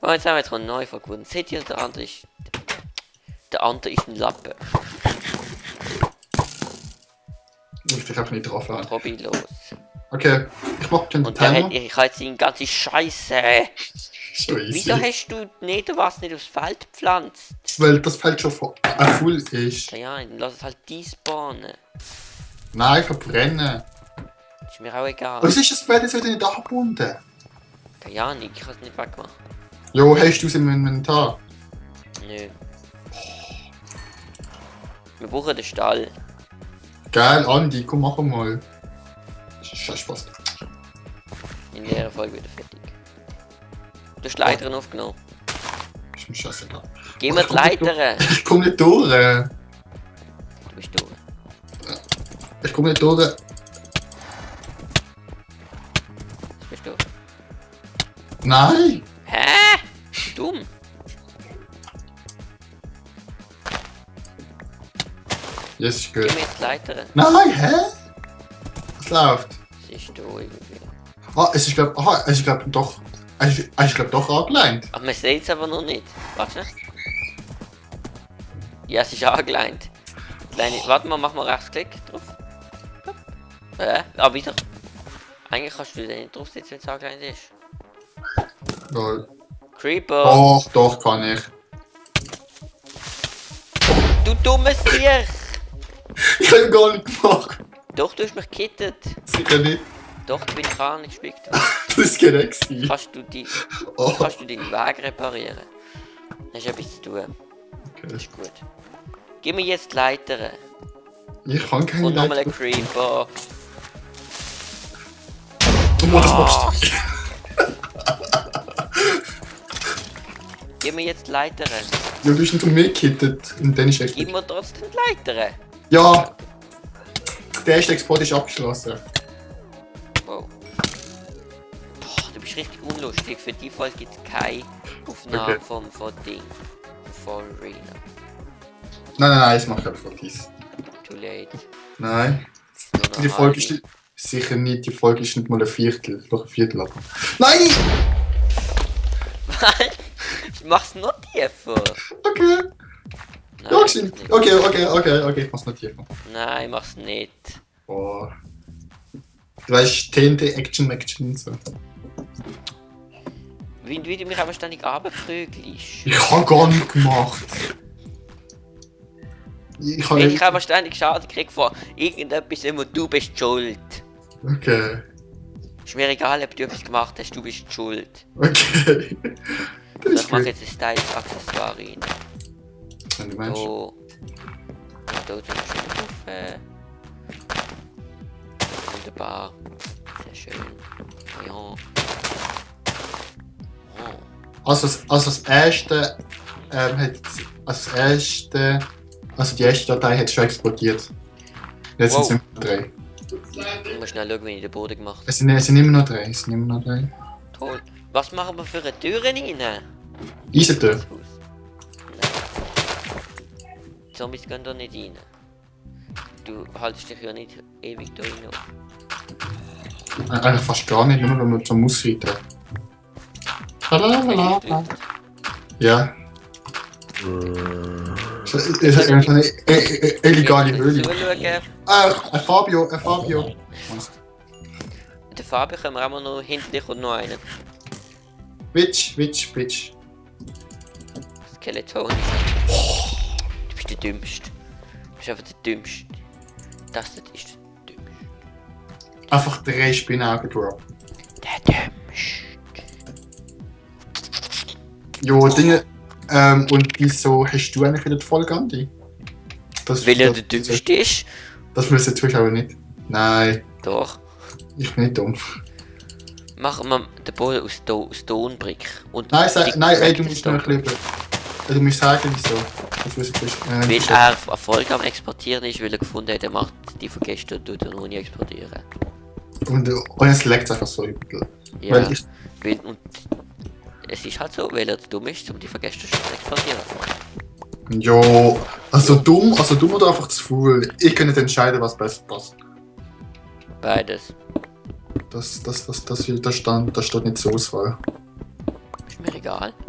Oh, jetzt haben wir jetzt einen neu verbunden. Seht ihr, der andere ist... Der andere ist ein Lappe. Ich darf nicht drauf laden. Robby, los. Okay, ich mach den Und der Timer. hat, ich habe jetzt die ganze Scheiße. So easy. Wieso hast du was nicht aufs Feld gepflanzt? Weil das Feld schon voll ist. Ja, dann lass es halt despawnen. Nein, verbrennen. Ist mir auch egal. Was ist das Feld jetzt wieder nicht angebunden? Keine Ahnung, ich kann es nicht wegmachen. Jo, hast du es im Inventar? Nö. Wir brauchen den Stall. Geil, Andi, komm, mach mal. Scheiß Spaß. In der Folge wieder fertig. Du hast Leitern aufgenommen. Ist mir scheißegal. Geh mir die Leitern. Ich komm nicht durch. Du bist durch. Ich komm nicht durch. Du bist durch. Nein! Hä? Dumm. Jetzt ist Geh gut. mir jetzt die Leitern. Nein, hä? Es läuft. Es ist da irgendwie. Ah, es ist glaub doch. Es ist glaub doch angelehnt. Aber man sieht es aber noch nicht. Warte. Ja, es ist angeleint. Warte mal, mach mal Rechtsklick drauf. Wieder. Eigentlich kannst du den nicht draufsetzen, wenn es angeleint ist. Lol. Creeper! Doch, kann ich. Du dummes Tier! Ich hab ihn gar nicht gemacht. Doch, du hast mich gekittet. Sicher nicht. Doch, du bin gar nicht gespickt. Das ist direkt gewesen. Kannst du deinen Weg reparieren? Hast du etwas zu tun. Okay. Ist gut. Gib mir jetzt die Leitern. Ich kann keine Und nochmal Leiter. einen Creeper. Du musst das machst. Gib mir jetzt die Leitern. Ja, du bist nicht um mich gekittet. Und dann ist er Gib mir trotzdem die Leitern. Ja! Der erste Export ist abgeschlossen. Wow. Boah, du bist richtig unlustig. Für die Folge gibt es keine Aufnahme Okay. von Ding. Von Arena. Nein, es macht einfach dies. Too late. Nein. Nur noch Die Folge halbe. ist sicher nicht, die Folge ist nicht mal ein Viertel. Doch ein Viertel aber. Nein! Ich mach's noch tiefer. Okay. Nein, Ja, mach's stimmt. nicht. Okay, ich mach's nicht tiefer. Nein, mach's nicht. Boah. Du weißt, TNT Action und so. Wie du mich aber ständig runterprügelst. Ich hab gar nicht gemacht. Ich hab Ich habe ständig Schaden gekriegt von irgendetwas immer, du bist schuld. Okay. Ist mir egal, ob du etwas gemacht hast, du bist schuld. Okay. Das So, ist ich mache gut. jetzt ein Styles-Accessoire rein. Wenn du meinst. So. Da sind wir schön drauf. Wunderbar. Sehr schön. Ja. Oh. Das erste, also die erste Datei hat schon exportiert. Jetzt Wow. sind es immer noch 3. Ich muss schnell schauen, wenn ich den Boden gemacht habe. Es sind immer noch 3. Toll. Was machen wir für eine Tür rein? Eisentür. Das Haus. Nein. Zombies gehen da nicht rein. Du haltest dich ja nicht ewig da rein. Eigentlich fast gar nicht, nur wenn man zum Ausreiten. Lalalala. Ja. Es ist eigentlich eine illegale Höhle. Zuschauen. Fabio. Der Fabio können wir auch mal noch hinter dich und noch einen. Bitch. Skeleton. Du bist der Dümmste. Du bist einfach der Dümmste. Das ist der Dümmste. Einfach 3 Spinnaugen drop. Der Dümmste. Jo, Dinge. Und wieso hast du eigentlich wieder die Folge, Andi? Weil er der Dümmste ist? Das müssen die Zuschauer nicht. Nein, Doch. ich bin nicht dumm. Machen wir den Boden aus Tonbrick. Und Nein, ey, du die musst noch ein bisschen. Du musst sagen, wieso. Das wissen die Weil er Erfolg am Exportieren ist, weil er gefunden hat, er macht die von gestern, tut er noch nie exportieren. Und es leckt einfach so übel. Ja, Weil ich, und es ist halt so, weil er zu dumm ist, um die von gestern schon zu exportieren. jo, also dumm oder einfach zu faul. Ich kann nicht entscheiden, was besser passt. Beides. Das steht nicht zur Auswahl. Ist mir egal.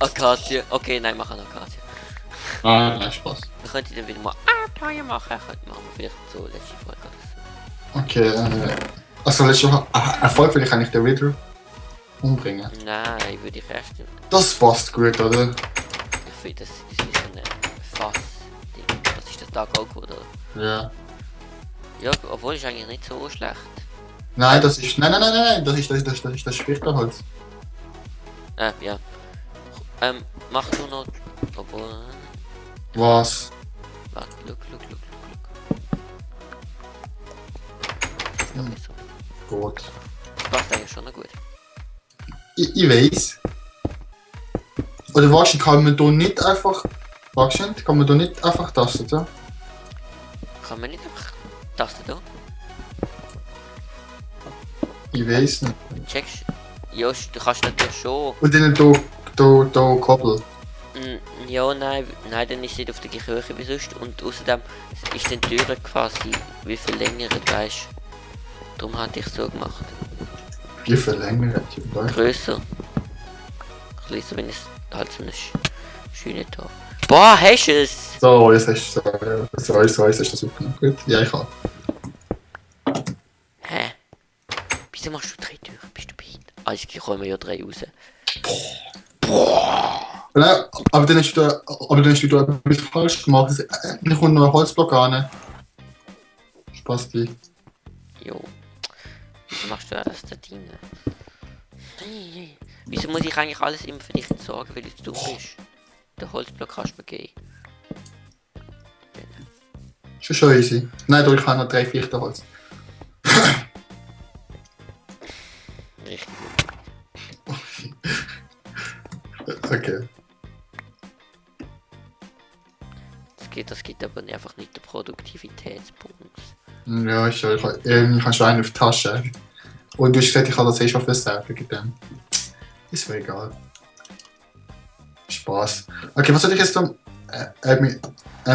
Akazie. Okay, nein, mach eine Akazie. Ah, nein, Spaß. Wir könnten dann wieder mal Abenteuer machen. Könnten machen wir vielleicht so letzte Folge oder Okay, also letztes Mal, Erfolg will ich eigentlich den Wither umbringen. so. Nein, würde ich erst. Das passt gut, oder? Ich finde, das ist so ein Fass-Ding. Das ist das Dark Oak, oder? Ja. Ja, obwohl ist eigentlich nicht so schlecht. Nein, das ist. Nein, das ist das Spiritelholz. Ja. Mach du noch. Obwohl. Was? Warte, look. Hm. So. Gut. Das passt eigentlich schon noch gut. Ich weiß. Oder wahrscheinlich kann man hier nicht einfach Fragst kann man da nicht einfach tasten, ja? Kann man nicht einfach Taste da? Ich weiß nicht. Checkst ja, du kannst natürlich schon. Und dann da Koppel. Ja, nein, dann ist es nicht auf der gleichen Höhe wie sonst. Und außerdem ist die Tür quasi wie verlängert, weißt du. Darum hatte ich so gemacht. Wie verlängert? Größer. Kleiner, wenn es halt so eine schöne Tor. Boah, hast du es! So, jetzt hast du so, jetzt hast du das aufgenommen. Gut, ja, ich habe. Hä? Wieso machst du 3 Türen? Bist du behindert? Also, hier kommen ja 3 raus. Nein, aber dann hast du da etwas falsch gemacht. Ich komme noch einen Holzblock an. Spaß dich. Jo. Wieso machst du alles da drin? Wieso muss ich eigentlich alles immer für dich entsorgen, weil du zu dumm bist? Den Holzblock kannst du mir geben. Ist schon easy. Nein, ich habe noch 3 Fichtenholz. Richtig. Okay. Das gibt aber einfach nicht den Produktivitätsbonus. Ja, ich habe schon einen auf die Tasche. Und du hast gesagt, ich habe das eh schon versagen wegen dem. Ist mir egal. Spaß. Okay, was soll ich jetzt tun? Schau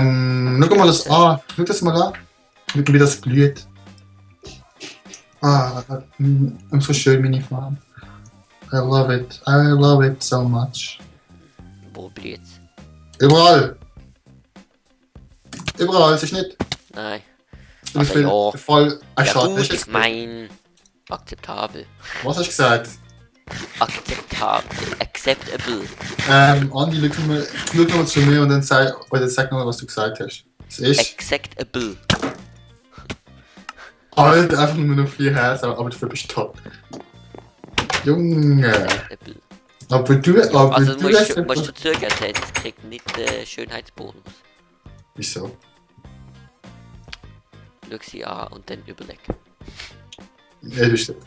mal das an. Schau das mal an. Wie das blüht. So schön, meine Farm. I love it. I love it so much. Wo blüht's? Überall! Überall, es ist nicht. Nein. Ich bin ja. voll Ja schade. gut, ich mein... Akzeptabel. Was hast du gesagt? Akzeptabel. Acceptable. Andi, schau noch mal zu mir und dann sag noch mal, was du gesagt hast. Es ist Acceptable. halt einfach nur noch 4 Herzen, aber dafür bist du top. Junge. Acceptable. Aber du Also lässt musst du zögern, es kriegt nicht den Schönheitsbonus. Wieso? Schau sie an und dann überleg. Ja, bestimmt.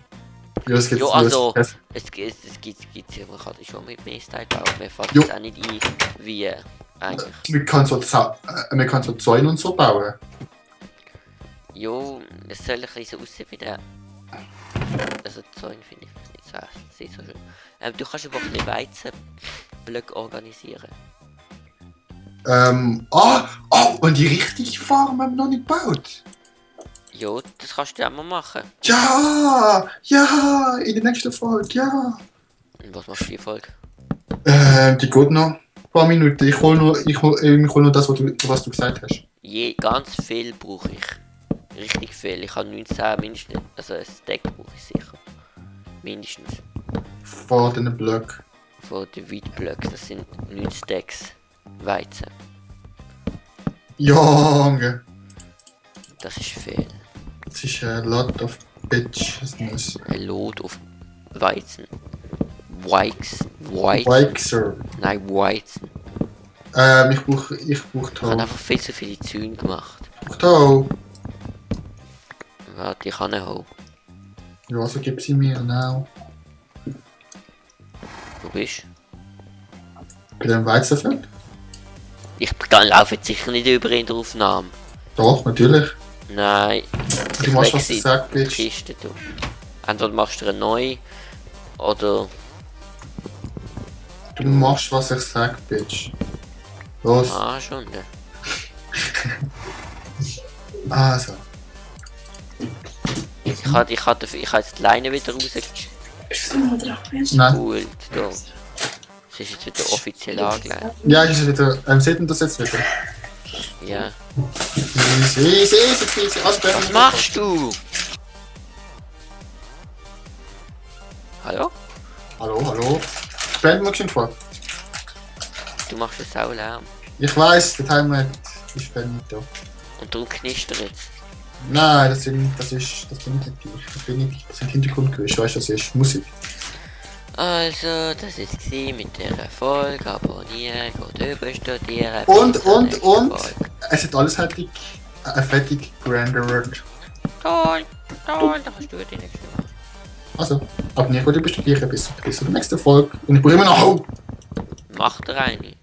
Ja, es gibt Jo, also, es- es gibt ja, man kann das schon mit mehr Style bauen, mir fällt Jo. es auch nicht ein, wie eigentlich. Man kann so Zäune und so bauen. Jo, es soll ein bisschen so aussehen wie der... Also Zäune finde ich nicht so, nicht so schön. Du kannst aber auch eine Weizenblöcke organisieren. Und die richtige Farm haben wir noch nicht gebaut. Jo, das kannst du auch mal machen. Ja, in der nächsten Folge, ja. Und was machst du die Folge? Die geht noch ein paar Minuten. Ich hol nur das, was du gesagt hast. Ganz viel brauche ich. Richtig viel. Ich habe 19 mindestens. Also ein Stack brauche ich sicher. Mindestens. Vor den Blöcken. Von den Weitblöcken. Das sind 9 Stacks Weizen. Junge. Das ist viel. Das ist a lot of bitches. Ein Lot auf Weizen. Weizen. Wixer. Nein, Weizen. Ich brauch Ich habe Tau. einfach viel zu viele Zäune gemacht. Ich brauch Tau. Warte, ich kann auch. Ja, also gib sie mir, now. Wo bist du? Bei dem Weizenfeld? Ich laufe jetzt sicher nicht über in der Aufnahme. Doch, natürlich. Nein. Du machst, was du sagst, bitch. Kiste, du. Entweder machst du eine neue oder. Du machst, was ich sag, bitch. Los. Ah, schon, ne? Also. Ich habe jetzt die Leine wieder rausgeholt. Nein. Da. Es ist jetzt wieder offiziell angelegt. Ja, ist es wieder. Seht ihr das jetzt wieder? Ja. Easy. Also, Was machst du? Hallo? Hallo. Blenden wir schon vor. Du machst jetzt auch Lärm. Ich weiss, der Timer ist nicht da. Und darum knistert jetzt. Nein, das bin nicht ich. Das sind Hintergrundgeräusche, weißt du, das ist Musik. Also, das ist es mit der Folge. Abonnieren, geht überstudieren. Und, bis zur nächsten Folge. es hat alles fertig gerendert. Toll, da kannst du die nächste Mal. Also, abonnieren, gut überstudieren, bis zur nächsten Folge. Und ich brauche immer noch. Macht er eine.